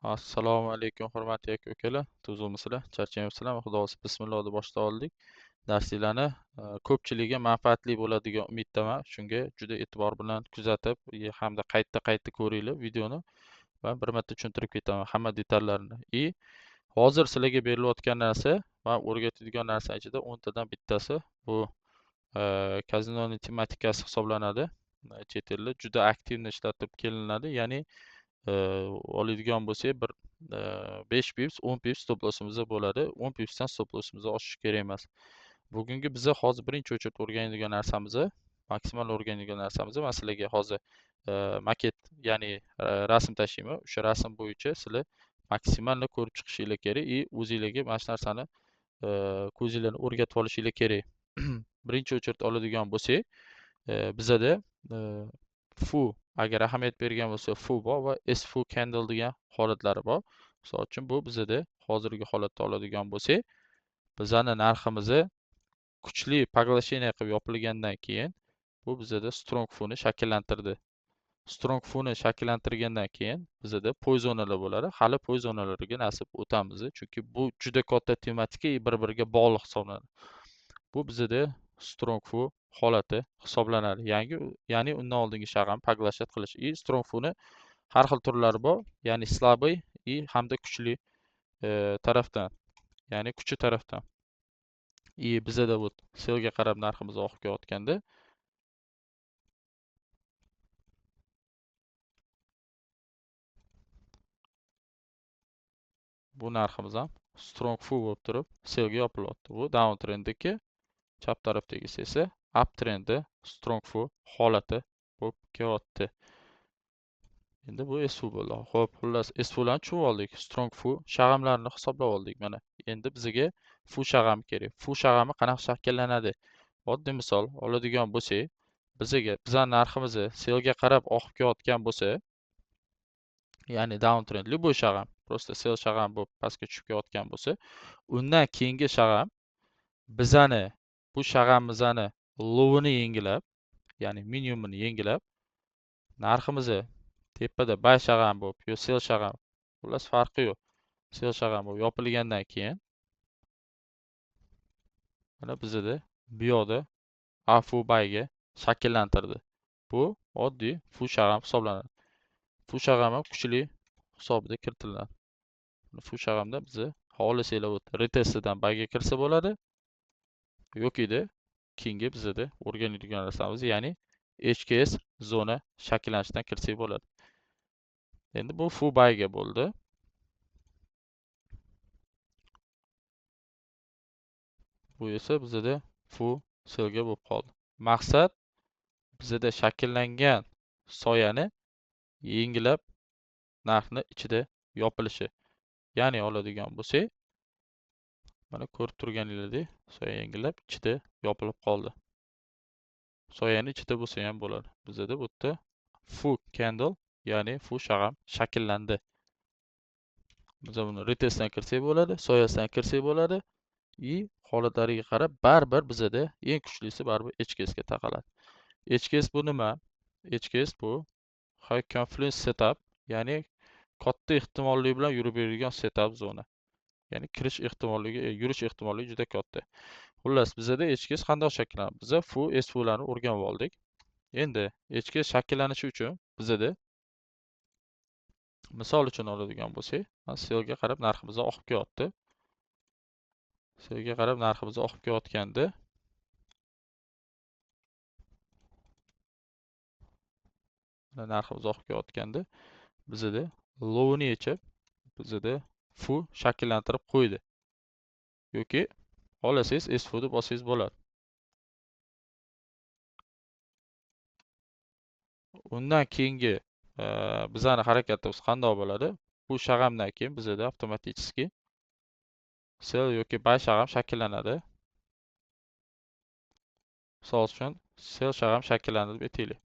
Assalomu alaykum, hurmatli aka-ukalar. Tuzukmisizlar? Charchamayapsizlarmi? Xudo xohlasa, bismillah deb boshlab oldik. Darsliklarni ko'pchiligiga manfaatli bo'ladigan umiddaman. Shunga juda e'tibor bilan kuzatib, hamda qayta-qayta ko'ringlar videoni va bir marta tushuntirib ketaman hamma detallarini. И hozir sizlarga berilayotgan narsa va o'rgatadigan narsa ichida 10 tadan bittasi bu kazinoning tematikasi hisoblanadi. Chet elda juda aktivni ishlatib kelinadi. Ya'ni oladigan bo'lsak bir 5 pips, 10 pips stop lossimiz bo'ladi. 10 pipsdan stop lossimizni oshish kerak emas. Bugungi biza hozir birinchi o'chirib o'rganadigan narsamiz, maksimal o'rganadigan narsamiz, man sizlarga hozir maket, ya'ni rasm tashlayman. O'sha rasm bo'yicha sizlar maksimalni ko'rib chiqishinglar kerak и o'zingizlarga mana shu narsani ko'zinglarni o'rgatib olishinglar kerak. Birinchi o'chirib oladigan bo'lsak, bizada fu agar ahamiyat bergan bo'lsa fu bor va S fu candle degan holatlari bor. Misol uchun bu bizada hozirgi holatda oladigan bo'lsak, bizani narximizni kuchli поглощение qilib yopilgandan keyin bu bizada strong funi shakllantirdi. Strong funi shakllantirgandan keyin bizada poy zonalar bo'ladi. Hali poy zonalarga nasib o'tamiz, chunki bu juda katta tematika bir-biriga bog'liq hisoblanadi. Bu bizada strong fu holati hisoblanadi. Ya'ni undan oldingi shag'am поглощать qilish. И strong funi har xil turlari bor, ya'ni slabый и hamda kuchli tarafdan, ya'ni kuchi tarafdan. И bizada bu sellga qarab narximiz oqib kelayotganda bu narximiz ham strong fu bo'lib turib sellga yopilyapti. Bu down trenddagi, chap tarafdagisi esa up trendda strong fu holati bo'lib kelyapti. Endi bu S fu bo'ldi. Xo'p, xullas S fularni tushunib oldik. Strong fu shag'amlarini hisoblab oldik mana. Endi bizga fu shag'ami kerak. Fu shag'ami qanaqa shakllanadi? Oddiy misol oladigan bo'lsak, bizning narximizni sellga qarab oqib kelayotgan bo'lsa, ya'ni down trend любой shag'am, просто sell shag'am bo'lib pastga tushib kelayotgan bo'lsa, undan keyingi shag'am bizani bu shag'amimizni lowini yengilab, ya'ni minimumini yengilab, narximizni tepada buy shag'am bo'lib yo sell shag'am, xullas farqi yo'q. Sell shag'am bo'lib yopilgandan keyin mana bizada bu yoqda A fu buyga shakllantirdi. Bu oddiy fu shag'am hisoblanadi. Fu shag'am ham kuchli hisobida kiritiladi. Fu shag'amda biz xohlasanglar retestidan buyga kirsa bo'ladi. Yoki-da keyingi bizada o'rganadigan narsamiz, ya'ni HKS zona shaklanishidan kirsak bo'ladi. Endi bu fu buyga bo'ldi. Bu esa bizada fu sellga bo'lib qoldi. Maqsad bizada shakllangan soyani yengilab narxni ichida yopilishi. Ya'ni oladigan bo'lsak, mana ko'rib turganingizdek soya yengilab ichida yopilib qoldi. Soyani ichida bo'lsa ham bo'ladi. Bizada bu yerda fu candle, ya'ni fu shag'am shakllandi. Biz buni retestdan kirsak bo'ladi, soyasidan kirsak bo'ladi. И holatlariga qarab baribir bizada eng kuchlisi baribir HKS ga taqaladi. HKS bu nima? HKS bu high confluence setup, ya'ni katta ehtimollik bilan yurib beradigan setup zona. Ya'ni kirish ehtimolligi, yurish ehtimolligi juda katta. Xullas bizada HKS qanday shakllanadi? Biz fu, S fularni o'rganib oldik. Endi HKS shakllanishi uchun bizada misol uchun oladigan bo'lsak, mana sellga qarab narximiz oqib kelyapti. Sellga qarab narximiz oqib kelayotganda mana narximiz oqib kelayotganda bizada lowni yechib, bizada fu shakllantirib qo'ydi. Yoki xohlasangiz S fu deb olsangiz bo'ladi. Undan keyingi bizani harakatimiz qanday bo'ladi? Bu shag'amdan keyin bizada avtomatik sell yoki buy shag'am shakllanadi. Misol uchun sell shag'am shakllandi deb aytaylik.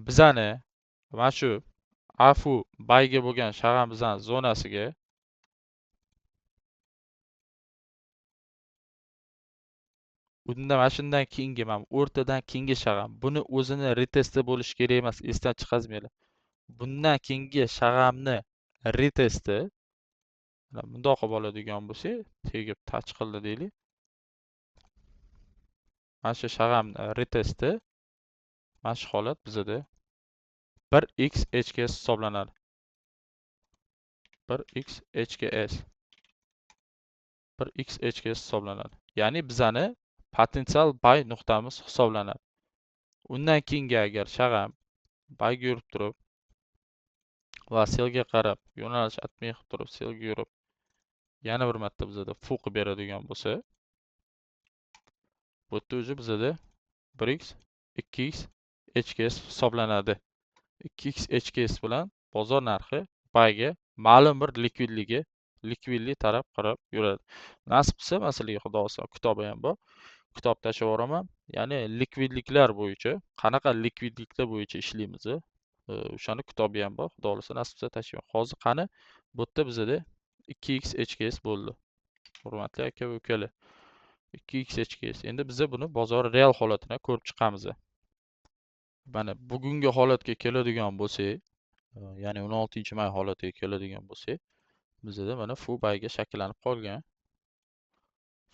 Bizani mana shu A fu buyga bo'lgan shag'am bizani zonasiga unda mana shundan keyingi, mana o'rtadan keyingi shag'am, buni o'zini retesti bo'lishi kerak emas, esdan chiqazmanglar. Bundan keyingi shag'amni Retesti mana bundoq qilib oladigan bo'lsak, tegib touch qildi deylik. Mana shu shag'amni retesti, mana shu holat bizada 1x HKS hisoblanadi. 1x HKS. 1x HKS hisoblanadi. Ya'ni bizani potensial buy nuqtamiz hisoblanadi. Undan keyingi agar shag'am buyga yurib turib va sellga qarab yo'nalish atmay qilib turib sellga yurib yana bir marta bizada fu qilib beradigan bo'lsa, bu yerda уже bizada 1x, 2x HKS hisoblanadi. 2x HKS bilan bozor narxi buyga ma'lum bir likvidlik taraf qarab yuradi. Nasib qilsa, masalan, xudo xohlasa kitobi ham bor. Kitob tashlab yuboraman. Ya'ni likvidliklar bo'yicha, qanaqa likvidliklar bo'yicha ishlaymiz, o'shani kitobi ham bor. Xudo xohlasa nasib qilsa tashlayman. Hozir qani bu yerda bizada 2x HKS bo'ldi. Hurmatli aka va ukalar, 2x HKS. Endi biza buni bozor real holatini ko'rib chiqamiz. Mana bugungi holatga keladigan bo'lsak, ya'ni 16-may holatiga keladigan bo'lsak, bizada mana fu buyga shakllanib qolgan.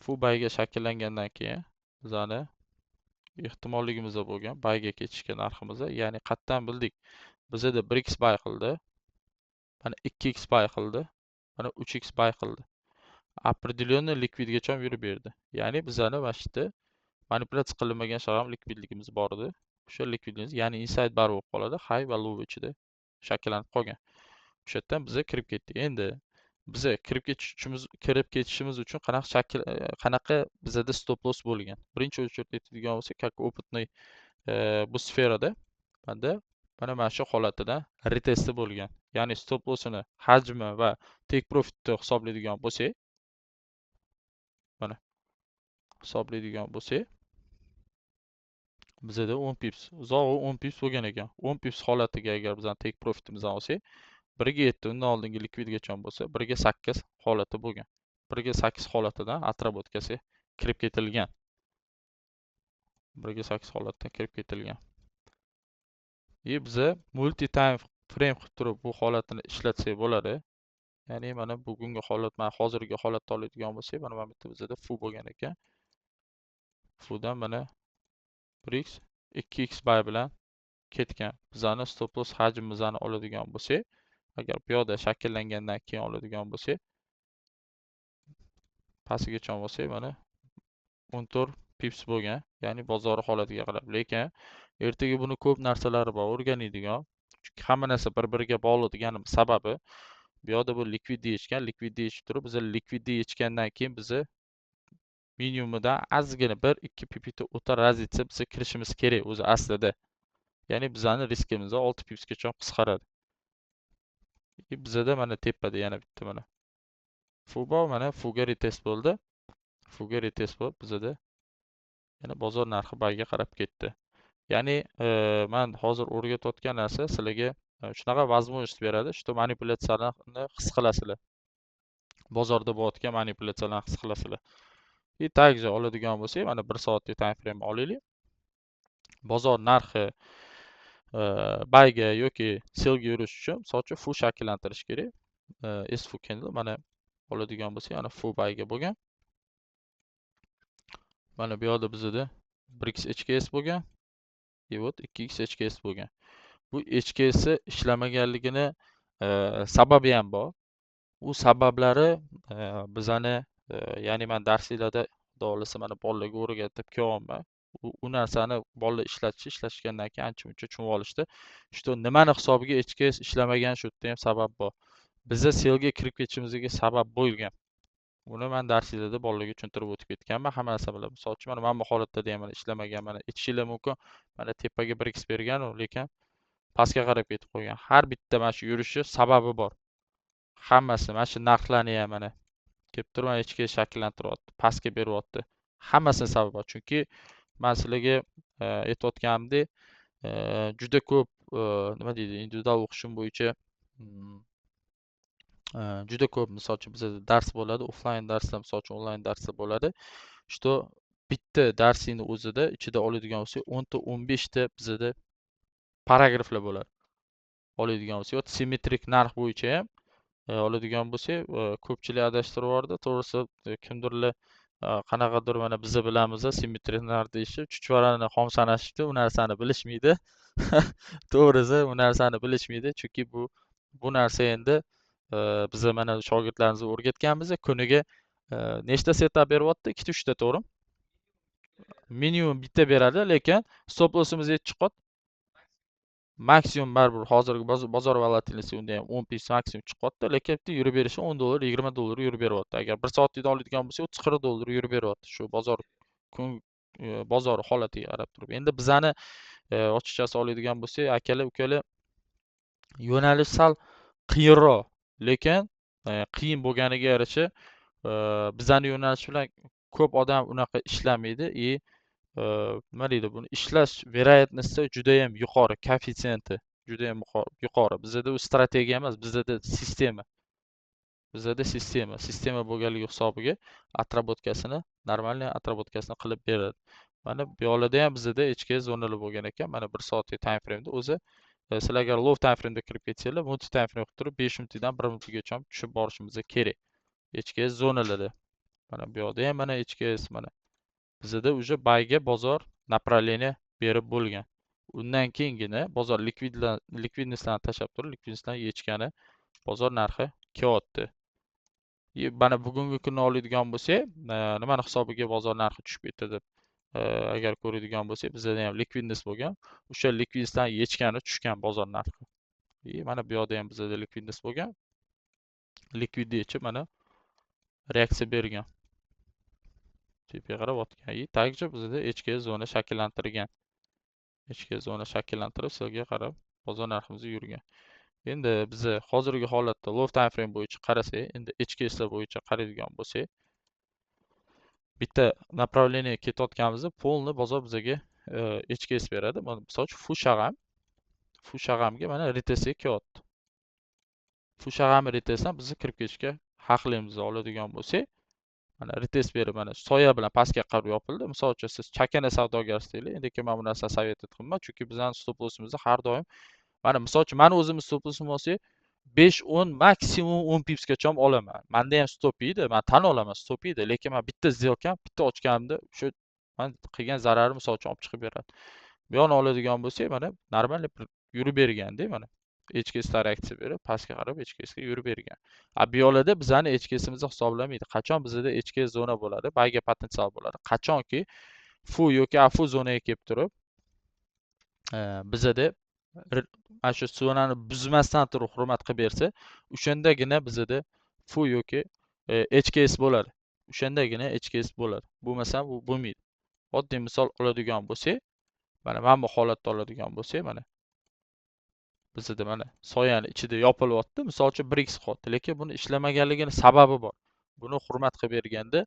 Fu buyga shakllangandan keyin bizani ehtimolligimizda bo'lgan buyga ketishga narximiz, ya'ni qayerdan bildik? Bizada 1x buy qildi, mana 2x buy qildi, mana 3x buy qildi. Определенный likvidgacha yurib berdi. Ya'ni bizani mana shu yerda manipulyatsiya qilinmagan shag'am likvidligimiz bor edi. O'sha likvidligimiz, ya'ni inside bar bo'lib qoladi, high va low ichida shakllanib qolgan. O'sha yerdan biza kirib ketdik. Endi biza kirib ketishimiz uchun qanaqa shakl, qanaqa bizada stop loss bo'lgan? Birinchi очередь aytadigan bo'lsak, как опытный bu sferada menda mana shu holatida retesti bo'lgan. Ya'ni stop lossini hajmi va take profitni hisoblaydigan bo'lsak, mana hisoblaydigan bo'lsak, bizada 10 pips, uzog'i 10 pips bo'lgan ekan. 10 pips holatiga agar bizani take profitimizni olsak, 1ga 7, undan oldingi likvidgacha bo'lsa, 1ga 8 holati bo'lgan. 1ga 8 holatidan отработка si kirib ketilgan. 1ga 8 holatdan kirib ketilgan. И biza multi time frame qilib turib bu holatini ishlatsak bo'ladi. Ya'ni mana bugungi holat, mana hozirgi holatda oladigan bo'lsak, mana bu yerda bizada fu bo'lgan ekan. Fudan mana 1x, 2x buy bilan ketgan. Bizani stop loss hajmimizni oladigan bo'lsak, agar bu yoqda shakllangandan keyin oladigan bo'lsak, pastigacha bo'lsak, mana 14 pips bo'lgan, ya'ni bozor holatiga qarab. Lekin ertaga buni ko'p narsalari bor o'rganadigan. Chunki hamma narsa bir-biriga bog'liq deganim sababi bu yoqda bu likvidni yechgan, likvidni yechib turib, biz likvidni yechgandan keyin bizni minimumidan ozgina 1-2 pipita o'ta razitsa biz kirishimiz kerak o'zi aslida. Ya'ni bizani riskimiz 6 pipsgacha qisqaradi. Bizada mana tepada yana bitta mana fu bor, mana fuga retest bo'ldi. Fuga retest bo'lib bizada yana bozor narxi buyga qarab ketdi. Ya'ni men hozir o'rgatayotgan narsa sizlarga shunaqa возможность beradi, что manipulyatsiyalarni his qilasizlar. Bozorda bo'layotgan manipulyatsiyalarni his qilasizlar. И также oladigan bo'lsak, mana 1 soatlik time frame olaylik. Bozor narxi buyga yoki sellga yurish uchun, misol uchun, fu shakllantirish kerak. S fu candle mana oladigan bo'lsak, mana fu buyga bo'lgan. Mana bu yoqda bizada 1x HKS bo'lgan. И вот 2x HKS bo'lgan. Bu HKS ishlamaganligini sababi ham bor. U sabablari bizani, ya'ni men darsliklarda xudo xohlasa mana bolalarga o'rgatib kelyapman. U narsani bolalar ishlatishgandan keyin ancha muncha tushunib olishdi. Что nimani hisobiga HKS ishlamagan, shu yerda ham sabab bor. Biza sellga kirib ketishimizga sabab bo'lgan. Buni men darsliklarda bolalarga tushuntirib o'tib ketganman. Hamma narsa bilan. Misol uchun, mana bu holatda ham mana ishlamagan, mana aytishinglar mumkin. Mana tepaga 1x bergan u, lekin pastga qarab ketib qo'ygan. Har bitta mana shu yurishi sababi bor. Hammasi mana shu narxlarni ham mana kelib turib mana ichga shakllantiryapti, pastga beryapti. Hammasini sababi bor. Chunki men sizlarga aytayotganimdek, juda ko'p nima deydi, individual o'qishim bo'yicha juda ko'p, misol uchun, bizada dars bo'ladi, offline darslar, misol uchun, onlayn darslar bo'ladi. Что bitta darsingni o'zida ichida oladigan bo'lsak, 10 ta 15 ta bizada paragraflar bo'ladi. Oladigan bo'lsak, simmetrik narx bo'yicha ham Oladigan bo'lsak, ko'pchilik adashtirib yubordi. To'g'risi, kimdirlar qanaqadir mana biza bilamiz simmetriyalar deyishib, chuchvarani xom sanashibdi, u narsani bilishmaydi. To'g'risi, u narsani bilishmaydi, chunki bu narsa endi biza mana shogirdlarimizga o'rgatganmiz, kuniga nechta setup beryapti? 2ta, 3ta, to'g'rimi? Minimum bitta beradi, lekin stop lossimiz necha chiqyapti? Maksimum baribir hozirgi bozor volatilности unda ham 10 pips maksimum chiqyapti, lekin bitta yurib berishi 10 dollar, 20 dollar yurib beryapti. Agar 1 soatlikda oladigan bo'lsak, 30-40 dollar yurib beryapti shu bozor kun bozor holatiga qarab turib. Endi bizani ochiqchasi oladigan bo'lsak, akalar, ukalar, yo'nalish sal qiyinroq, lekin qiyin bo'lganiga yarasha bizani yo'nalish bilan ko'p odam unaqa ishlamaydi и nima deydi, buni ishlash вероятности judayam yuqori, koeffitsiyenti judayam yuqori. Bizada u strategiya emas, bizada sistema. Bizada sistema, sistema bo'lganligi hisobiga отработка sini, нормальный отработка sini qilib beradi. Mana bu yoqlarda ham bizada HK zonalar bo'lgan ekan. Mana 1 soatlik time frame'da o'zi sizlar agar low time frame'da kirib ketsanglar, multi time frame qilib turib 5 minutdan 1 minutgacha tushib borishimiz kerak. HK zonalarda. Mana bu yoqda ham mana HKS mana. Bizada уже buyga bozor направление berib bo'lgan. Undan keyingina bozor ликвидность larni tashlab turib, ликвидность larni yechgani bozor narxi kelyapti. Mana bugungi kunni oladigan bo'lsak, nimani hisobiga bozor narxi tushib ketdi deb agar ko'radigan bo'lsak, bizada ham ликвидность bo'lgan. O'sha ликвидность larni yechgani tushgan bozor narxi. Mana bu yoqda ham bizada ликвидность bo'lgan. Likvidni yechib mana reaksiya bergan. Tepaga qarab otgan. И также bizada HK zona shakllantirgan. HK zona shakllantirib, sizlarga qarab bozor narximiz yurgan. Endi biza hozirgi holatda low time frame bo'yicha qarasak, endi HKSlar bo'yicha qaraydigan bo'lsak, bitta направление ketayotganimizda полный bozor bizaga HKS beradi. Mana misol uchun Fushag'amga mana retestga kelyapti. Fushag'am retestdan biz kirib ketishga haqlimiz oladigan bo'lsak, mana retest berib, mana soya bilan pastga qarab yopildi. Misol uchun siz chakana savdogarsiz deylik. Endi man bu narsani совет etmayman, chunki bizning stop lossimizni har doim mana misol uchun mani o'zimni stop lossim olsak 5-10 maksimum 10 pipsgacha olaman. Menda ham stop yeydi, man tan olaman stop yeydi, lekin man bitta сделка m bitta ochganimda o'sha man qilgan zararim misol uchun olib chiqib beradi. Bu yoqni oladigan bo'lsak, mana нормальный yurib berganda mana HKS reaksiya berib, pastga qarab HKSga yurib bergan. A bu yoqlarda bizani HKSimizni hisoblamaydi. Qachon bizada HKS zona bo'ladi, buyga potensial bo'ladi. Qachonki FU yoki AFU zonaga kelib turib, bizada mana shu zonani buzmasdan turib hurmat qilib bersa, o'shandagina bizada FU yoki HKS bo'ladi. O'shandagina HKS bo'ladi. Bo'lmasa bu bo'lmaydi. Oddiy misol oladigan bo'lsak, mana bu holatda oladigan bo'lsak, mana bizada mana soyani ichida yopilyapti. Misol uchun 1x qilyapti, lekin buni ishlamaganligini sababi bor. Buni hurmat qilib berganda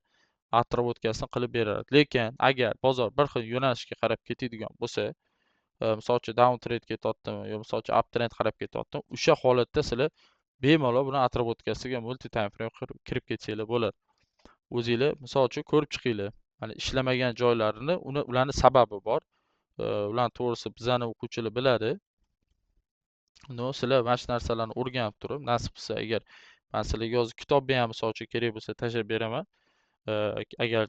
отработка sini qilib beradi. Lekin agar bozor bir xil yo'nalishga qarab ketadigan bo'lsa, misol uchun down trend ketyaptimi yo misol uchun up trend qarab ketyaptimi, o'sha holatda sizlar bemalol buni отработка siga multi time frame kirib ketsanglar bo'ladi. O'zinglar misol uchun ko'rib chiqinglar. Mana ishlamagan joylarini, uni ularni sababi bor. Ularni to'g'risi bizani o'quvchilar biladi. Но, sizlar mana shu narsalarni o'rganib turib, nasib qilsa agar man sizlarga hozir kitobni ham misol uchun kerak bo'lsa tashlab beraman. Agar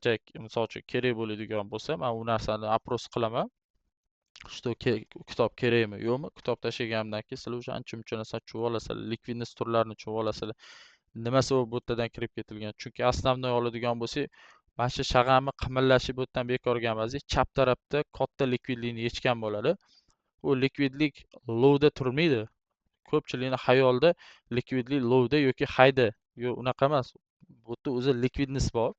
misol uchun kerak bo'ladigan bo'lsa, man u narsani опрос qilaman. Что kitob kerakmi, yo'qmi? Kitob tashlaganimdan keyin sizlar o'sha ancha muncha narsani tushunib olasizlar, ликвидность turlarini tushunib olasizlar. Nima sabab bu yerdan kirib ketilgan? Chunki основной oladigan bo'lsak, mana shu shag'amni qimillashi bu yerdan bekorga emas, chap tarafda katta likvidlikni yechgan bo'ladi. U likvidlik lowda turmaydi. Ko'pchilikni xayolida likvidlik lowda yoki highda. Yo'q, unaqa emas. Bu yerda o'zi ликвидность bor.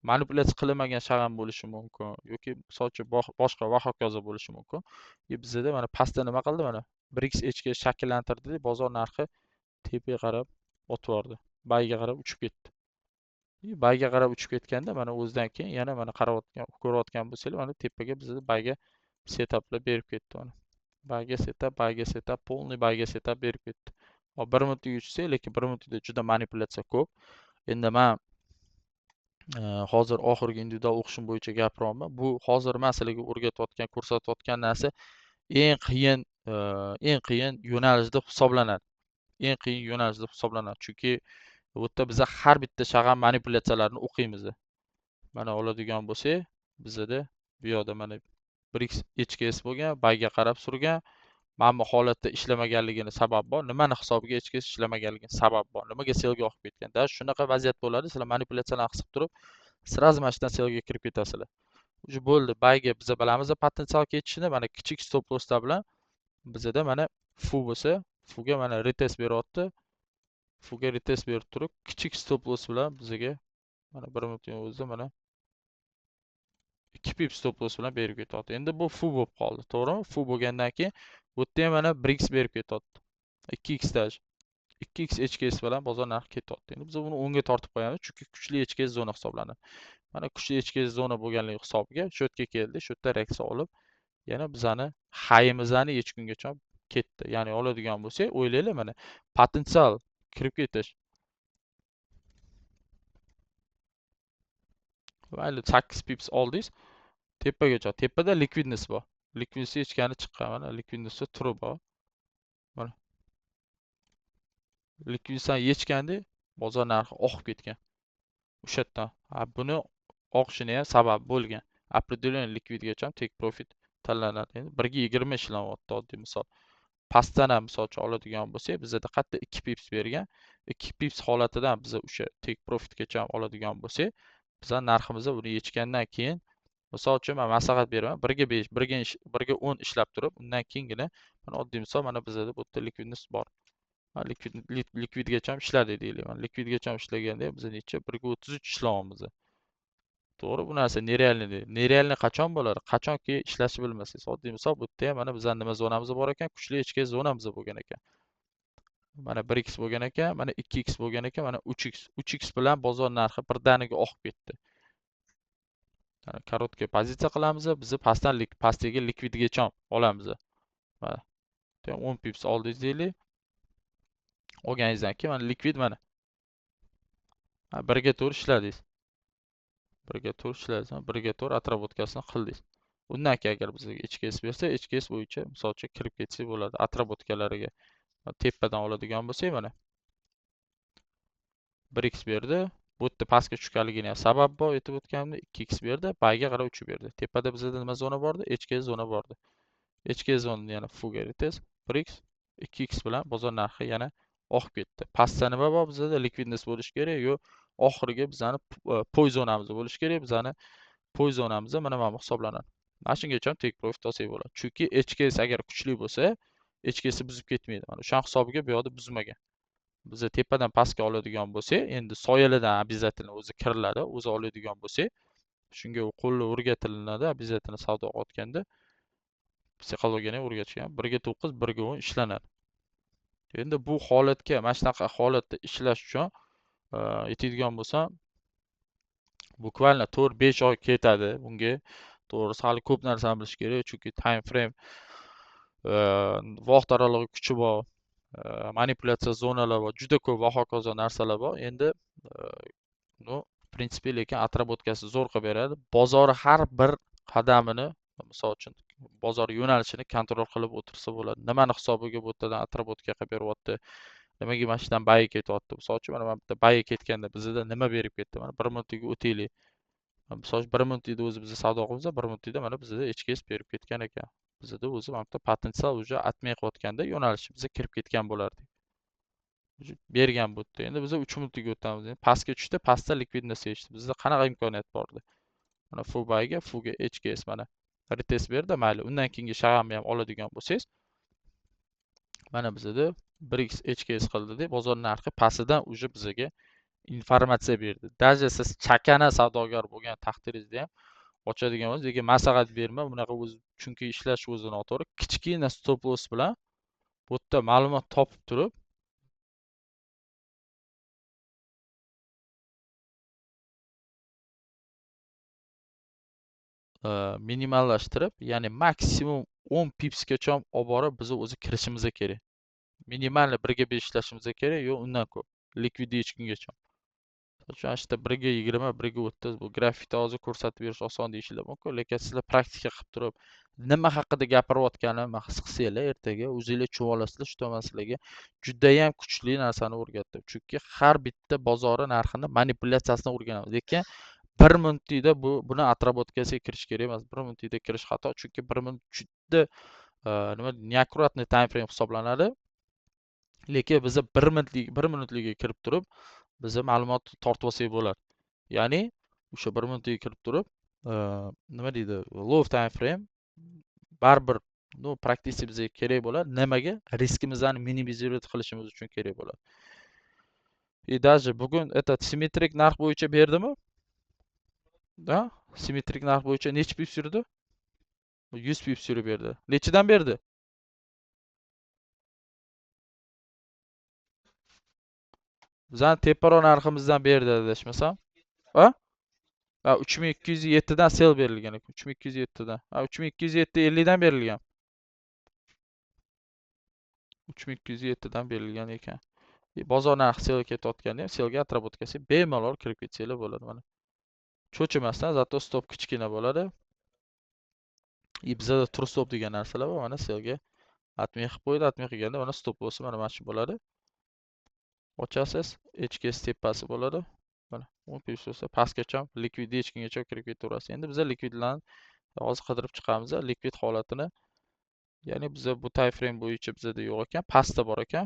Manipulyatsiya qilinmagan shag'am bo'lishi mumkin yoki misol uchun boshqa va hokazo bo'lishi mumkin. И bizada mana pastda nima qildi mana 1x HK shakllantirdi, bozor narxi tepaga qarab otib yubordi. Buyga qarab uchib ketdi. И buyga qarab uchib ketganda mana o'zidan keyin yana mana qarayotgan, ko'rayotgan bo'lsanglar, mana tepaga bizada buyga setuplar berib ketdi mana. Buyga setup, buyga setup, полный buyga setup berib ketdi. Hop, 1 minutga tushsak, lekin 1 minutda juda manipulyatsiya ko'p. Endi men hozir oxirgi individual o'qishim bo'yicha gapiryapman. Bu hozir man sizlarga o'rgatayotgan, ko'rsatayotgan narsa eng qiyin, eng qiyin yo'nalish deb hisoblanadi. Eng qiyin yo'nalish deb hisoblanadi. Chunki bu yerda biza har bitta shag'al manipulyatsiyalarni o'qiymiz. Mana oladigan bo'lsak, bizada bu yoqda mana 1x HKS bo'lgan, buyga qarab surgan. Mana bu holatda ishlamaganligini sababi bor. Nimani hisobiga HKS ishlamaganligini sababi bor. Nimaga sellga oqib ketgan? Da shunaqa vaziyat bo'ladi, sizlar manipulyatsiyalarni qilib turib, sразу mana shundan sellga kirib ketasizlar. Уже bo'ldi, buyga biza bilamiz potensial ketishini, mana kichik stop losslar bilan bizada mana fu bo'lsa, fuga mana retest beryapti. Fuga retest berib turib, kichik stop loss bilan bizaga mana 1 minutning o'zida mana 2 pip stop loss bilan berib ketyapti. Endi bu fu bo'lib qoldi, to'g'rimi? Fu bo'lgandan keyin bu yerda ham mana 1x berib ketyapti. 2x даже. 2x HKS bilan bozor narxi ketyapti. Endi biz buni o'ngga tortib qo'yamiz, chunki kuchli HKS zona hisoblanadi. Mana kuchli HKS zona bo'lganligi hisobiga shu yerga keldi, shu yerda reaksiya olib, yana bizani hayimizni yechgungacha ketdi. Ya'ni oladigan bo'lsak, o'ylaylik mana potensial kirib ketish. Mayli 8 pips oldingiz, tepagacha. Tepada likvidnost bor. Likvidnost yechgani chiqqan, mana likvidnostda turi bor. Mana likvidnostdan yechganda bozor narxi oqib ketgan. O'sha yerdan. Ha, buni oqishini ham sabab bo'lgan. Определенный likvidgacha ham take profit tanlanadi. Endi 1ga 20 ishlanyapti oddiy misol. Pastdan ham misol uchun oladigan bo'lsak, bizda qayerda 2 pips bergan. 2 pips holatidan biz o'sha take profitgacha ham oladigan bo'lsak, biz narximizni buni yechgandan keyin, misol uchun men maslahat beraman, 1ga 5, 1ga 10 ishlab turib, undan keyingina mana oddiy misol mana bizda bu yerda likvidnost bor. Mana likvidgacha ham ishladi deylik. Mana likvidgacha ham ishlaganda biz necha 1ga 33 ishlayapmiz. To'g'ri, bu narsa nerealniy deydi. Nerealniy qachon bo'ladi? Qachonki ishlashni bilmasangiz. Oddiy misol bu yerda ham mana bizning nima zonamiz bor ekan? Kuchli HK zonamiz bo'lgan ekan. Mana 1x bo'lgan ekan, mana 2x bo'lgan ekan, mana 3x. 3x bilan bozor narxi birdaniga oqib ketdi. Mana korotkiy pozitsiya qilamiz, biz pastdan pastdagi likvidgacha olamiz. Mana 10 pips oldingiz deylik. Olganingizdan keyin mana likvid mana. Ha, 1ga 4 ishladingiz. 1ga 4 ishladingiz, 1ga 4 отработкасini qildingiz. Undan keyin agar bizga HKS bersa, HKS bo'yicha misol uchun kirib ketsak bo'ladi отработкалariga. Tepadan oladigan bo'lsak mana 1x berdi. Bu yerda pastga tushganligini ham sabab bor, aytib o'tganimdek 2x berdi, buyga qarab 3 berdi. Tepada bizda nima zona bordi? HKS zona bordi. HKS zonani yana fuga retest 1x, 2x bilan bozor narxi yana oqib ketdi. Pastda nima bor bizda? Likvidnost bo'lishi kerak, yo oxirgi bizani poy zonamiz bo'lishi kerak. Bizani poy zonamiz mana bu hisoblanadi. Mana shungacha ham take profit olsak bo'ladi. Chunki HKS agar kuchli bo'lsa, HKS buzib ketmaydi. Mana o'sha hisobiga bu yoqda buzmagan. Biz tepadan pastga oladigan bo'lsak, endi soyalardan обязательно o'zi kiriladi, o'zi oladigan bo'lsak, shunga u qo'lni o'rgatilinadi, обязательно savdo qilayotganda psixologiyani ham o'rgatishgan. 1ga 9, 1ga 10 ishlanadi. Endi bu holatga, mana shunaqa holatda ishlash uchun aytadigan bo'lsam, bukvalno 4-5 oy ketadi bunga. To'g'risi hali ko'p narsani bilish kerak, chunki time frame, vaqt oralig'i kuchi bor, manipulyatsiya zonalar bor, juda ko'p va hokazo narsalar bor. Endi, в принципе, lekin отработкasi zo'r qilib beradi. Bozor har bir qadamini, misol uchun, bozor yo'nalishini kontrol qilib o'tirsa bo'ladi. Nimani hisobiga bu yerdan отработка qilib beryapti? Nimaga mana shundan buy ketyapti? Misol uchun, mana bu yerda buy ketganda bizda nima berib ketdi? Mana 1 minutga o'taylik. Misol uchun, 1 minutda o'zi biz savdo qilamiz, 1 minutda mana bizda HKS berib ketgan ekan. Bizda o'zi mana bu yerda potensial уже atmay qilayotganda yo'nalishi biza kirib ketgan bo'lardik. Уже bergan bu yerda. Endi biz 3 minutga o'tamiz. Endi pastga tushdi, pastda likvidnost yechdi. Bizda qanaqa imkoniyat bor edi? Mana fu buyga, fuga HKS mana retest berdi, mayli. Undan keyingi shag'amni ham oladigan bo'lsangiz, mana bizda 1x HKS qildi deb bozor narxi pastidan уже bizga informatsiya berdi. Даже siz chakana savdogar bo'lgan taqdiringizda ham ochadigan bo'lsangiz, lekin maslahat berma, bunaqa o'zi, chunki ishlash o'zi noto'g'ri. Kichkina stop loss bilan bu yerda ma'lumot topib turib, minimallashtirib, ya'ni maksimum 10 pipsgacha olib borib biz o'zi kirishimiz kerak. Minimalni 1ga 5 ishlashimiz kerak, yo undan ko'p. Likvid yechgungacha. Mana shu yerda 1:20, 1:30 bu grafikda hozir ko'rsatib berish oson deyishinglar mumkin, lekin sizlar praktika qilib turib, nima haqida gapirayotganimni his qilsanglar, ertaga o'zinglar tushunib olasizlar, shu man sizlarga judayam kuchli narsani o'rgatdim. Chunki har bitta bozori narxini manipulyatsiyasini o'rganamiz. Lekin 1 minutda buni отработкasiga kirish kerak emas. 1 minutda kirish xato, chunki 1 minut juda nima неаккуратный time frame hisoblanadi. Lekin biz 1 minutlik 1 minutligiga kirib turib, biza ma'lumot tortib olsak bo'ladi. Ya'ni o'sha 1 minutga kirib turib, nima deydi, low time frame baribir, ну, praktikasi bizga kerak bo'ladi. Nimaga? Riskimizni minimizировать qilishimiz uchun kerak bo'ladi. И даже bugun этот simmetrik narx bo'yicha berdimi? Да? Simmetrik narx bo'yicha necha pips yurdi? 100 pips yurib berdi. Nechidan berdi? Bizani teparoq narximizdan berdi adashmasam. Ha? Ha, 3207 dan sell berilgan ekan. 3207 dan. Ha, 3207.50 dan berilgan. 3207 dan berilgan ekan. Bozor narxi sellga ketayotganda ham sellga отработкasi bemalol kirib ketsanglar bo'ladi mana. Cho'chimasdan, zato stop kichkina bo'ladi. Bizada true stop degan narsalar bor. Mana sellga atmay qilib qo'ydi, atmay qilganda mana stop bo'lsa mana shu bo'ladi. Ochasiz, HKS tepasi bo'ladi. Mana 10 pips bo'lsa pastgacha likvid hechkingacha kirib ketaverasiz. Endi biz likvidlarni hozir qidirib chiqamiz, likvid holatini. Ya'ni biza bu time frame bo'yicha bizada yo'q ekan, pastda bor ekan.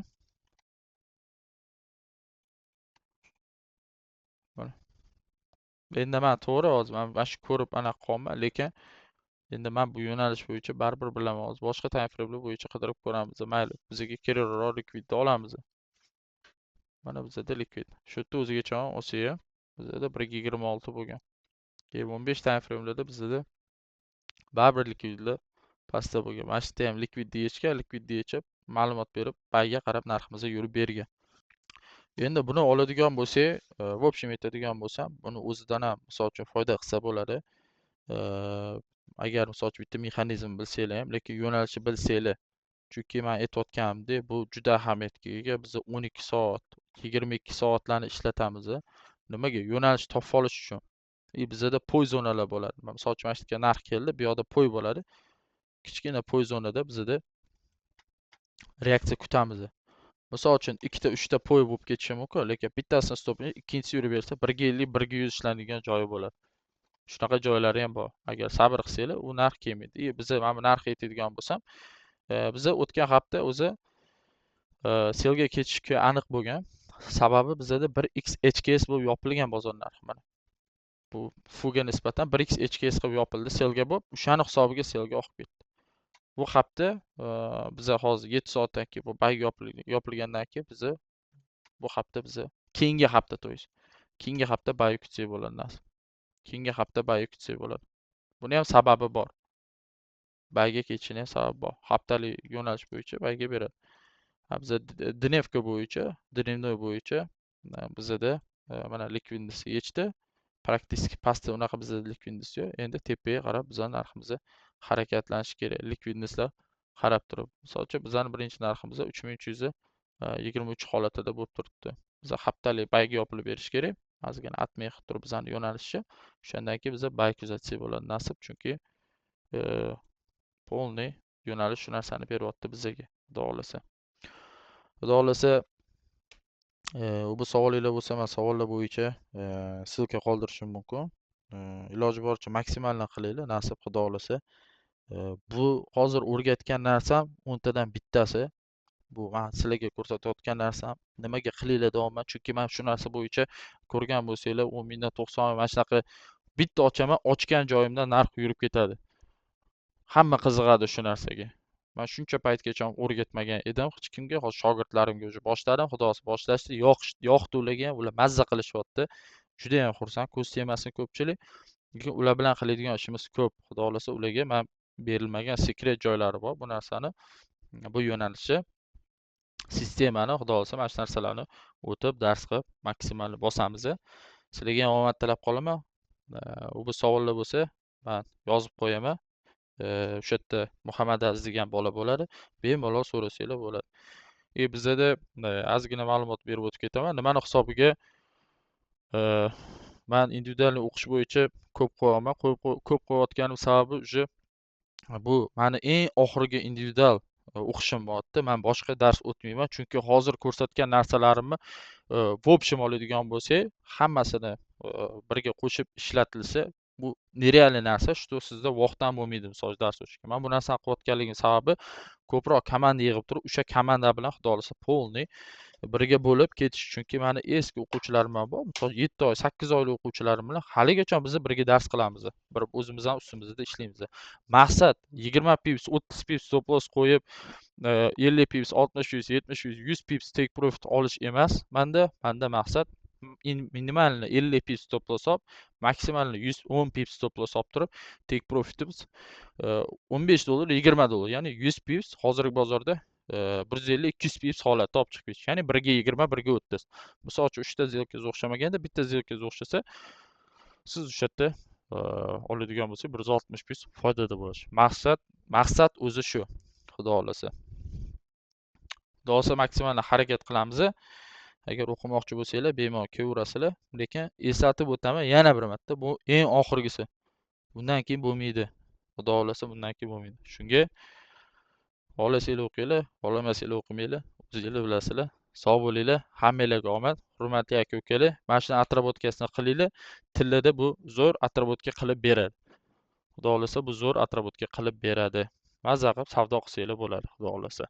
Mana. Endi men to'g'ri hozir mana shu ko'rib anaqa qolman, lekin endi men bu yo'nalish bo'yicha baribir bilaman. Hozir boshqa time framelar bo'yicha qidirib ko'ramiz. Mayli, bizga kerakroq likvidni olamiz. Mana bizada likvid. Shu yerda o'zigacha olsa ham bizada 1:26 bo'lgan. Keyin 15 time framelarda bizada baribir likvidlar pastda bo'lgan. Mana shu yerda ham likvidni yechgan, likvidni yechib ma'lumot berib, bayga qarab narximizga yurib bergan. Endi buni oladigan bo'lsak, в общем aytadigan bo'lsam, buni o'zidan ham misol uchun foyda qilsa bo'ladi. Agar misol uchun bitta mexanizm bilsanglar ham, lekin yo'nalishni bilsanglar, chunki men aytayotganimdek, bu juda ahamiyatga ega. Biz 12 soat, 22 soatlarni ishlatamiz. Nimaga? Yo'nalish topib olish uchun. Bizada poy zonalar bo'ladi. Misol uchun mana shu yerga narx keldi, bu yoqda poy bo'ladi. Kichkina poy zonada bizada reaksiya kutamiz. Misol uchun ikkita, uchta poy bo'lib ketishi mumkin, lekin bittasini stopini ikkinchisi yurib bersa, 1:50, 1:100 ishlanadigan joyi bo'ladi. Shunaqa joylari ham bor. Agar sabr qilsanglar, u narx kelmaydi. Biza mana bu narxga aytadigan bo'lsam, biza o'tgan hafta o'zi selga ketishga aniq bo'lgan. Sababi bizada 1x HKS bo'lib yopilgan bozor narxi mana. Bu fuga nisbatan 1x HKS qilib yopildi, selga bo'lib, o'shani hisobiga selga oqib ketdi. Bu hafta biza hozir 7 soatdan keyin bu bay yopilgandan keyin biza bu hafta biza keyingi hafta, to есть keyingi hafta bay kutsak bo'ladi nasib. Keyingi hafta bay kutsak bo'ladi. Buni ham sababi bor. Bayga ketishini ham sababi bor. Haftalik yo'nalish bo'yicha bayga beradi. Ha, biza dnevka bo'yicha, dnevnoy bo'yicha, bizada mana likvidnostni yechdi. Praktik pastda unaqa bizada likvidnost yo'q. Endi tepaga qarab bizning narximiz harakatlanishi kerak. Likvidnostlar qarab turib. Misol uchun bizning birinchi narximiz uch ming uch yuz, yigirma uch holatida bo'lib turibdi. Biz haftalik bayga yopilib berish kerak. Ozgina atmay qilib turib bizning yo'nalishni. O'shandan keyin biz bay kuzatsak bo'ladi nasib, chunki polniy yo'nalish shu narsani beryapti bizga, xudo xohlasa. Xudo xohlasa, bu savolinglar bo'lsa, men savollar bo'yicha ссылка qoldirishim mumkin. Iloji boricha maksimalni qilinglar, nasib, xudo xohlasa. Bu hozir o'rgatgan narsam o'ntadan bittasi. Bu men sizlarga ko'rsatayotgan narsam. Nimaga qilinglar deyapman? Chunki men shu narsa bo'yicha ko'rgan bo'lsanglar, o'n mingdan to'qson mana shunaqa bitta ochaman, ochgan joyimdan narx yurib ketadi. Hamma qiziqadi shu narsaga. Men shuncha paytgacha o'rgatmagan edim hech kimga. Hozir shogirdlarimga уже boshladim, xudo xohlasa boshlashdi. Yoqdi ularga ham, ular mazza qilishyapti. Juda ham xursand, ko'z tegmasin ko'pchilik. Lekin ular bilan qiladigan ishimiz ko'p. Xudo xohlasa ularga men berilmagan sekret joylari bor. Bu narsani, bu yo'nalishni, sistemani xudo xohlasa mana shu narsalarni o'tib, dars qilib, maksimal bosamiz. Sizlarga ham omad tilab qolaman. U bu savollar bo'lsa, men yozib qo'yaman. O'sha yerda Muhammad Aziz degan bola bo'ladi. Bemalol so'rasanglar bo'ladi. Bizada ozgina ma'lumot berib o'tib ketaman. Nimani hisobiga Man individual o'qish bo'yicha ko'p qo'yaman. Ko'p qo'yayotganim sababi уже bu mani eng oxirgi individual o'qishim bo'lyapti. Man boshqa dars o'tmayman, chunki hozir ko'rsatgan narsalarimni в общем oladigan bo'lsak, hammasini birga qo'shib ishlatilsa, bu нереальный narsa, что sizda vaqt ham bo'lmaydi misol uchun dars o'tishga. Man bu narsani qilayotganligim sababi ko'proq komanda yig'ib turib, o'sha komanda bilan xudo xohlasa полный birga bo'lib ketish. Chunki mani eski o'quvchilarim ham bor, misol 7 oy, 8 oylik o'quvchilarim bilan haligacha biz birga dars qilamiz, bir o'zimiz ham ustimizda ishlaymiz. Maqsad 20 pips, 30 pips stop loss qo'yib, 50 pips, 60 pips, 70 pips, 100 pips take profit olish emas. Manda maqsad минимальный 50 pips stop loss olib, максимальный 110 pips stop loss olib turib, take profitimiz 15 dollar, 20 dollar, ya'ni 100 pips, hozirgi bozorda 150, 200 pips holatda olib chiqib ketish, ya'ni birga 20, birga 30. Misol uchun, uchta сделка ngiz o'xshamaganda, bitta сделка ngiz o'xshasa, siz o'sha yerda oladigan bo'lsak, 160 pips foydada bo'lish. Maqsad o'zi shu, xudo xohlasa. Xudo xohlasa, maksimal harakat qilamiz. Agar o'qimoqchi bo'lsanglar, bemalol kelaverasizlar. Lekin eslatib o'taman yana bir marta, bu eng oxirgisi. Bundan keyin bo'lmaydi. Xudo xohlasa, bundan keyin bo'lmaydi. Shunga xohlasanglar o'qinglar, xohlamasanglar o'qimanglar, o'zinglar bilasizlar. Sog' bo'linglar, hammanglarga omad. Hurmatli aka ukalar, mana shuni отработка sini qilinglar. Tillada bu zo'r отработка qilib beradi. Xudo xohlasa, bu zo'r отработка qilib beradi. Maza qilib savdo qilsanglar bo'ladi, xudo xohlasa.